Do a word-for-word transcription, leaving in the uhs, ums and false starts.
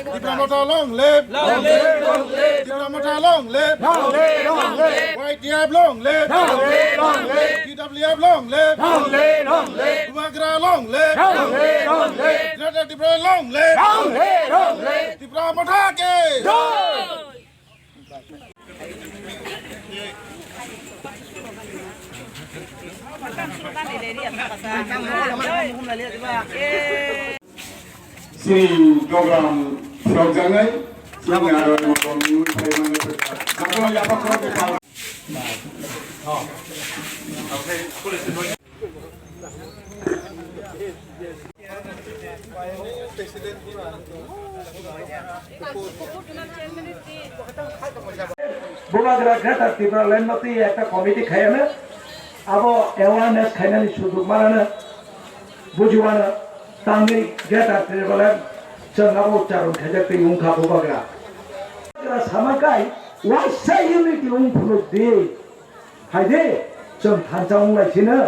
Tipra Motha long live! Long live! Long live! Tipra Motha long live! Long live! Long live! Y T F long live! Long live! Long live! T W F long live! Long live! Long live! Bubagra long live! Long live! Long live! Greater Tipra long live! Long live! Long live! Tipra Motha ki! Jai! Sri program sokjaknai, sini aro motom ni uthai mane peta. Sakno yapa kro ke pala. Bubagra Greater Tipraland no twi ekta committee khaiyano, abo awareness khainani sujug manano, bujiwano, tangwi Greater Tipraland chwng abo ucharong khaijak twi wngkha Bubagra. Bubagra sama kai waisa unity wng phunuk di. Hai de, chwng thansa wng lai sino,